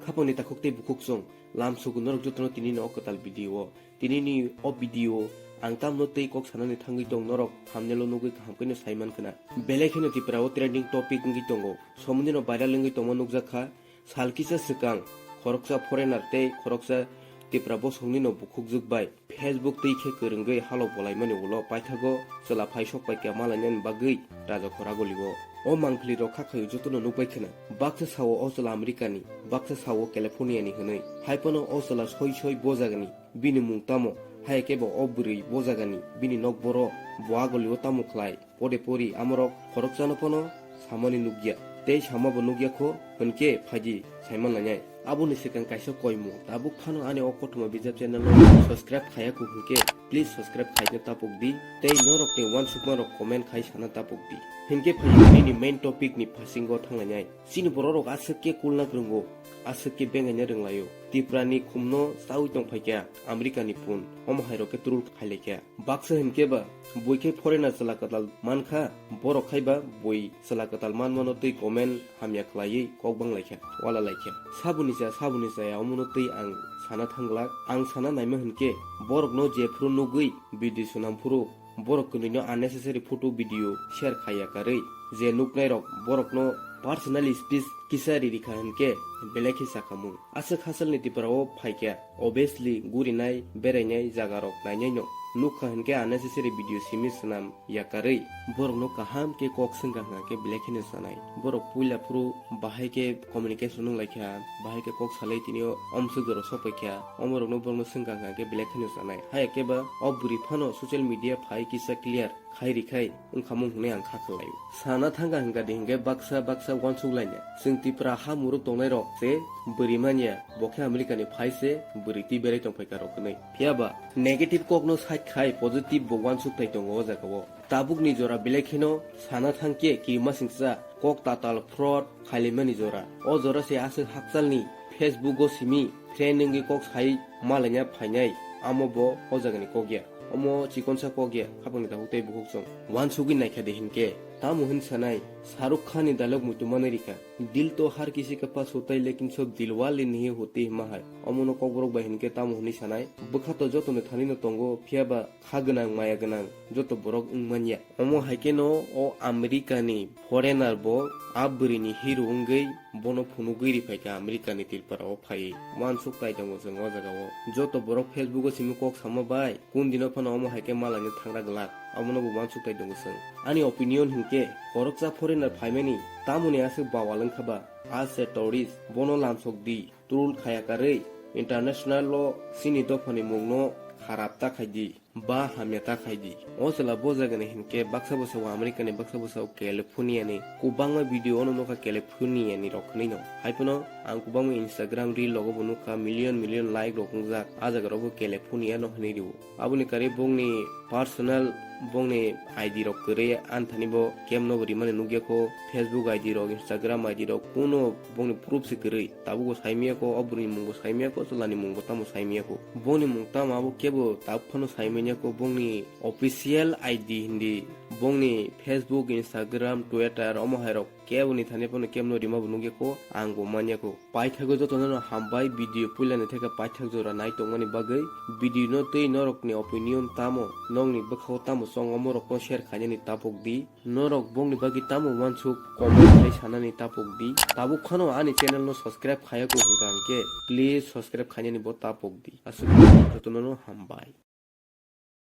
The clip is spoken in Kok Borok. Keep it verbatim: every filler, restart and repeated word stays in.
Khapangni takhuk tei bukhuk chwng, lam sugu norok jotono tinini o kwtal video o. Tinini o video ang tamno tei kok sanani thangwi tong norok thumbnail o nugwi kaham khe no sai mankha na. Belai kheno Tripura o trending topic wngwi tongo. Somoni no viral wngwi tongma nukjak kha. Sal kisa swkang khoroksa foreigner tei khoroksa Tripura bosongni no bukhukjwk bai Facebook twi khe kwrwngwi halok bolaimani ulo paithago chwla phai sok paikha malainani bagwi raja khora golio. O mangpili rok kha khaio jotono nukbai khwna. Baksa sao o chwla America ni, baksa sao California ni hwnwi. Hai phano o chwla soi soi bo jagani, bini mung tamo? Hai khe bo o bwrwi bo jagani, bini nok boro, bo agolio tamo khlai? Pode pori amorok khoroksano phano samani nukya. Tei sama bo nukya kho, hwnkhe phaidi saiman lainai. Aboni swkang kaisa koimung, tabuk phano ani o kothoma bijap channel no subscribe khaya kho hwnkhe, please subscribe khaina tapuk di. Tei norok ni uansukma rok comment khai sana tapuk di. Hwnkhe phaidi nini main topic ni phasingo thanglainai. Chini borok rok aswk khe kulna kwrwngo, aswk khe bengaina rwnglaio. Tripura ni khumno chaui tongphaikha America ni pun, omo hai rok khe troll khailaikha. Baksa hinkhe ba bui khe foreigner chwla kwtal mankha, borok khai ba bui chwla kwtal manmano twi comment hamya khlaiwi kok banglaikha, walalaikha. Saboni cha, saboni chaya omono twi ang sana thanglak. Ang sana naima hinkhe borokno jephuru nugwi video swnamphuru borok kwnwino unnecessary photo video share khaiya karwi je nuknairok borokno personal space kisa riri kha hinkhe belai khe sakamung. Aswk hasalni Tripura o phaikha, obviously gurinai berainai jagarok nainaino nukha hinkhe unnecessary video simi swnam yakarwi borokno kaham khe kok swngkha hwnkhe belai kheno sanai. Borok puila phuru bahai khe communication wnglaikha, bahai khe kok salai tini o omswk jora sokpaikha, omorokno borokno swngkha hwnkhe belai kheno sanai. Haya khe ba o bwrwi phano social media phai kisa clear khai rikhai wngkhamung hwnwi ang kha khwlaio. Sana thangkha hwnkha di hinkhe baksa baksa uansuk laina. Chwng Tripura ha muruk tongnai rok se bwrwi manya, bo khe America ni phai se bwrwi twi berai tongphaikha rok hwnwi. Phiya ba negative kok no side khai positive bo uansuk thai tongo o jaga o. Tabuk ni jora belai kheno sana thangkhe kirima singsa kok tatal fraud khailaimani jora. O jora se aswk hakchalni Facebook o simi friend wngwi kok sai malaina phainai, amo bo o jagani kok ya. Omo chikonsa kok ya, khapangni takhuk tei bukhuk chwng. Uansugwi naikha de hinkhe, tamo hin sanai, Shahrukh Khan ni dialogue muitu manwi rikha. Dil to har kisi ka pass hota hai, lekin sab dil wale nahi hote hai ma hai. Omono kokborok bai hinkhe tamo hinwi sanai, bwkha to joto ni thani no tongo, phiya ba kha gwnang, maya gwnang joto borok wng manya. Omo hai khe no o America ni foreigner bo a bwrwi ni hero wngwi bono phunugwi ri phaikha America ni Tripura o phaiwi. Uansuk tai tongo chwng o jaga o. Joto borok Facebook o simi kok sama bai, kun dino phano omo hai khe malaina thangra glak. Omono bo uansuk tai tongo chwng. Ani opinion hinkhe, khoroksa foreigner phaimani tamoni aswk bawal wngkha ba? As a tourist, bono lamsok di, troll khaya karwi, international o chini dophani mungno kharap ta khai di. Ba hamya ta khai di. O chwla bo jagani hinkhe baksa bwsao America ni, baksa bwsao California ni. Kwbangma video ono nukha California ni rok hwnwi no. Hai phano ang kwbangma Instagram reel rogo bo nukha, million million like rok wngjak. A jaga rok bo California no hwnwi rwo. Aboni karwi bongni personal, bongni I D rok kwrwi ani thani bo kemno bo rimani nukya kho. Facebook I D rok, Instagram I D rok kuno bongni proof se kwrwi. Tabuk bo saimaya kho, o bwrwini mung bo saimaya kho, chwlani mung bo tamo saimaya kho. Bongni mung tamo abo kebo tabuk phano saimanya kho, bongni official I D hindi, bongni Facebook, Instagram, Twitter, omo hai rok kebo ni thani phano kemno rima bo nukya kho, ang bo manya kho. Paithago jotono no hambai video puila ni theka paithak jora nai tongmani bagwi. Video no tei norokni opinion tamo, nokni bwkhao tamo chong omo rokno share khainani tapok di. Norok bongni bagwi tamo uansuk comment khai sanani tapok di. Tabuk phano ani channel no subscribe khaya kho hwnkha hwnkhe please subscribe khainani bo tapok di. Aswk jotono no hambai.